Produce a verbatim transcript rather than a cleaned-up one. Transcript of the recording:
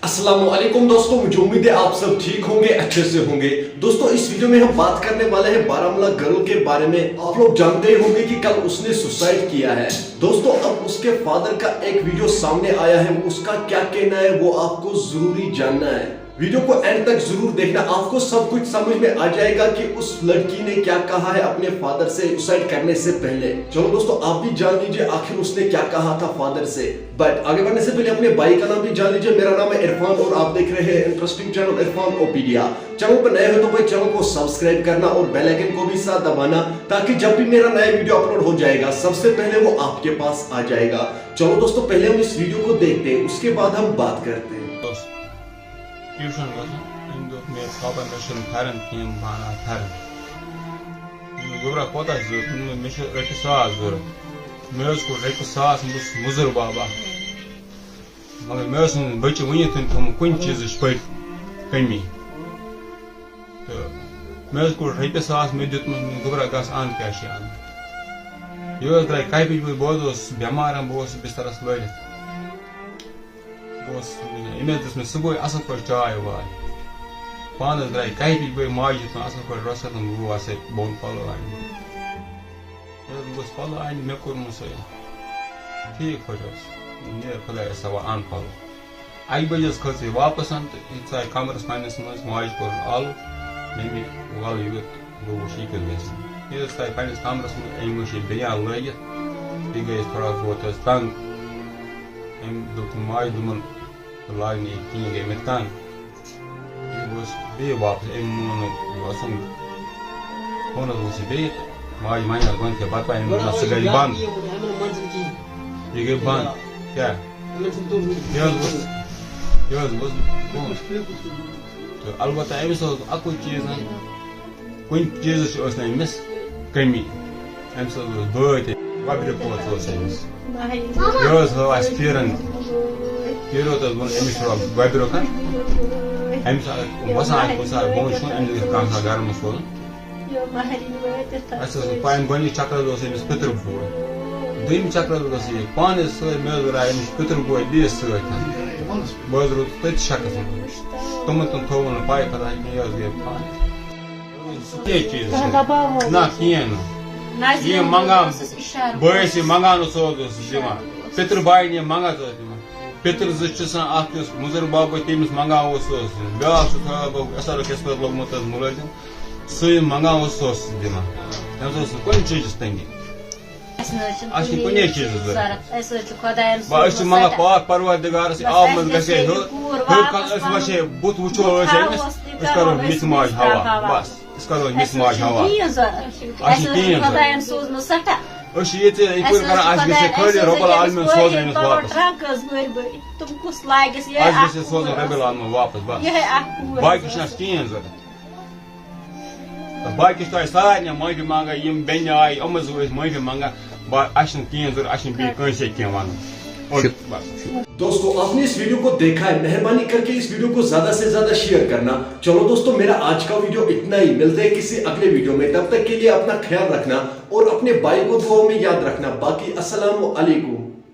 السلام علیکم دوستو, مجھے امید ہے آپ سب ٹھیک ہوں گے, اچھے سے ہوں گے. دوستو, اس ویڈیو میں ہم بات کرنے والے ہیں بارامولہ گرل کے بارے میں. آپ لوگ جانتے ہی ہوں گے کہ کل اس نے سوسائڈ کیا ہے. دوستو, اب اس کے فادر کا ایک ویڈیو سامنے آیا ہے, اس کا کیا کہنا ہے وہ آپ کو ضروری جاننا ہے. ویڈیو کو اینڈ تک ضرور دیکھنا, آپ کو سب کچھ سمجھ میں آ جائے گا کہ اس لڑکی نے کیا کہا ہے اپنے فادر سے سوسائڈ کرنے سے پہلے. چلو دوستو, آپ بھی جان لیجیے آخر اس نے کیا کہا تھا فادر سے. بٹ آگے بڑھنے سے پہلے اپنے بھائی کا نام بھی جان لیجیے. میرا نام ہے عرفان اور آپ دیکھ رہے ہیں انٹرسٹنگ چینل عرفان اوپیڈیا. چینل پر نئے ہو تو بھائی, چینل کو سبسکرائب کرنا اور بیل آئیکن کو بھی ساتھ دبانا, تاکہ جب بھی میرا نیا ویڈیو اپلوڈ ہو جائے گا, سب سے پہلے وہ آپ کے پاس آ جائے گا. چلو دوستو, پہلے ہم اس ویڈیو کو دیکھتے ہیں, اس کے بعد ہم بات کرتے ہیں. اوس ٹیوشن گژھُن. أمۍ دوٚپ مےٚ، "پاپا، مےٚ چھُنہٕ پھٮ۪رن کِہیٖنۍ، بہٕ اَنہٕ ہا پھٮ۪رن۔" دوٚپمَس، "گوٚبرا، کوتاہ چھُ ضوٚرَتھ؟" دوٚپمَس، "مےٚ چھُ رۄپیہِ ساس ضوٚرَتھ۔" مےٚ حظ کوٚڑ رۄپیہِ ساس، بہٕ چھُس مُزُر بابا. مگر مےٚ ٲس نہٕ بٔچہِ وٕنہِ تہِ تھوٚمُت کُنہِ چیٖزٕچ پٔٹۍ کٔمی. تہٕ مےٚ حظ کوٚڑ رۄپیہِ ساس، مےٚ دیُتمَس، مےٚ دوٚپ، "گوٚبرا، گژھ اَن، کیٛاہ چھِ اَنُن؟" یہِ حظ درٛاے کَپِج بٔلۍ، بہٕ حظ اوسُس بٮ۪مار، بہٕ اوسُس بِستَرَس لٲرِتھ. بہٕ اوسُس، أمۍ حظ دِژ مےٚ صُبحٲے اَصٕل پٲٹھۍ چاے واے. پانہٕ حظ درٛاے کَپِج بٔلۍ، ماجہِ دیُت مےٚ اَصٕل پٲٹھۍ رۄخصت، بہٕ وَسَے بۄن پَلو اَننہِ. ییٚلہِ بہٕ گوٚژھ پَلو اَننہِ، مےٚ کوٚر نہٕ سُہ ٹھیٖک پٲٹھۍ حظ. نیر خۄدایَس حوالہٕ، اَن پَلو. اَکہِ بَجہِ حظ کھٔژ یہِ واپَس تہٕ یہِ ژاے کَمرَس پنٛنِس منٛز، ماجہِ کوٚرُن آلو، مٔمی وَل یوٗت، بہٕ وٕچھِ یہِ کیُتھ گژھِ. ییٚلہِ حظ ژاے پنٛنِس کَمرَس منٛز، أمۍ وٕچھ یہِ بِنیٛان لٲگِتھ، یہِ گٔیَس تھوڑا بہت حظ تنٛگ. أمۍ دوٚپ ماجہِ، دوٚپُن، "ژٕ لاگ نہٕ یہِ کِہیٖنۍ"، گٔے مےٚ تنٛگ. یہِ گوٚژھ بیٚیہِ واپس، أمۍ مون نہٕ گژھُن. فونَس گوٚژھ یہِ بیٚیہِ تہٕ ماجہِ وَنہِ حظ گۄڈٕنٮ۪تھٕے، پَتہٕ وَنہِ أمِس، "نہ، سُہ گژھِ بنٛد۔" یہِ گٔے بنٛد. کیٛاہ؟ یہِ حظ گوٚژھ، یہِ حظ گوٚژھ فون. تہٕ البتہ أمِس اوس اَکُے چیٖز، کُنہِ چیٖزٕچ ٲس نہٕ أمِس کٔمی. أمِس حظ اوس بٲے تہِ، وۄبرِ پوٚژھ اوس أمِس. یہِ حظ ہٲو اَسہِ پیٖرَن. پیٖرو تہِ حظ ووٚن أمِس تھوڑا وۄبرِ کَن. أمِس آسہِ وَسان آسہِ کُنہِ ساتہٕ بۄن چھُنہٕ، أمِس گژھِ کانٛہہ آسان گَرٕ منٛز سوزُن. اَسہِ ٲس نہٕ پَے، أمۍ گۄڈٕنِچ چَکرَس اوس أمِس پِتُر بوے. دوٚیِم چَکرَس اوس یہِ پانَے سۭتۍ، مےٚ حظ درٛاے أمِس پِتُر بوے بیٚیِس سۭتۍ. بہٕ حظ روٗدُس تٔتھۍ شَکَس منٛز. تِمَن تِم تھوٚوُن نہٕ پَے خۄداے کینٛہہ، یہِ حظ گٔے پانَے. کینٛہہ چیٖز چھُنہٕ۔ نہ، کِہیٖنۍ نہٕ۔ یہِ منٛگان، بہٕ ٲسۍ یہِ منٛگان اوس، سُہ حظ اوس دِوان۔ پِتٕر بایَن یہِ منٛگان، سُہ اوس دِوان۔ پِتٕر زٕ چھِ آسان، اَکھ یُس مُزٕر بابا، تٔمِس منٛگان اوس، سُہ اوس دِوان۔ بیٛاکھ چھُ تھوڑا بہت ایس آر او کِس پٮ۪ٹھ لوٚگمُت حظ مُلٲزِم، سُے منٛگان اوس، سُہ اوس دِوان۔ تٔمِس اوس نہٕ کُنہِ چیٖزٕچ تنٛگی۔ اَسہِ نہٕ حظ چھِنہٕ اَسہِ چھِ کُنہِ کُنہِ چیٖزٕچ چیٖزٕچ ضوٚرَتھ۔ ضوٚرَتھ۔ اَسہِ حظ چھِ خۄدایَن بہٕ، أسۍ چھِ سوٗزمُت منٛگان سٮ۪ٹھاہ۔ پاک پروردِگارَس، بَس آب اَسہِ منٛز گژھِ گژھِ ہے ہے یہِ کوٗر ہیوٚر کھَس، واپَس أسۍ وَسہِ ہے، بُتھ وٕچھو أسۍ أمِس، أسۍ کَرو مِژھ ماجہِ حوا۔ بَس، أسۍ کَرو مِژھ ماجہِ حوا۔ اَسہِ حظ چھِ یہِ ضوٚرَتھ۔ اَسہِ چھِ یہِ حظ چھِ خۄدایَن سوٗزمُت سٮ۪ٹھاہ۔ أسۍ چھِ ییٚتہِ یہِ اَسہِ کوٗر حظ کَران، چھِ اَسہِ گژھِ ہے خۄدایَن خٲلی سوٗزمُت رۄب العالمیٖن أکِس سوزُن کوٗرِ أمِس پٮ۪ٹھ واپَس۔ ٹرٛک حظ گٔرۍ بٔرۍ۔ تِم کُس لاگٮ۪س یِہوٚے اَسہِ اَکھ گژھِ ہے سوزُن کوٗر رۄب حظ۔ العالمیٖن واپَس، بَس۔ یِہوٚے اَکھ کوٗر باقٕے حظ چھِنہٕ اَسہِ ٲس۔ کِہیٖنۍ ضوٚرَتھ۔ تہٕ باقٕے چھِ تۄہہِ سارنٕے معٲفی منٛگان، یِم بیٚنہِ آیہِ، یِم حظ ٲسۍ معٲفی منٛگان۔ با-، اَسہِ چھُنہٕ کِہیٖنۍ ضوٚرَتھ، اَسہِ چھُنہٕ بیٚیہِ کٲنٛسے کینٛہہ وَنُن۔ اور بَس۔ دوستو, آپ نے اس ویڈیو کو دیکھا ہے, مہربانی کر کے اس ویڈیو کو زیادہ سے زیادہ شیئر کرنا. چلو دوستو, میرا آج کا ویڈیو اتنا ہی. ملتے ہیں کسی اگلے ویڈیو میں, تب تک کے لیے اپنا خیال رکھنا اور اپنے بھائی کو دعاؤں میں یاد رکھنا. باقی السلام علیکم.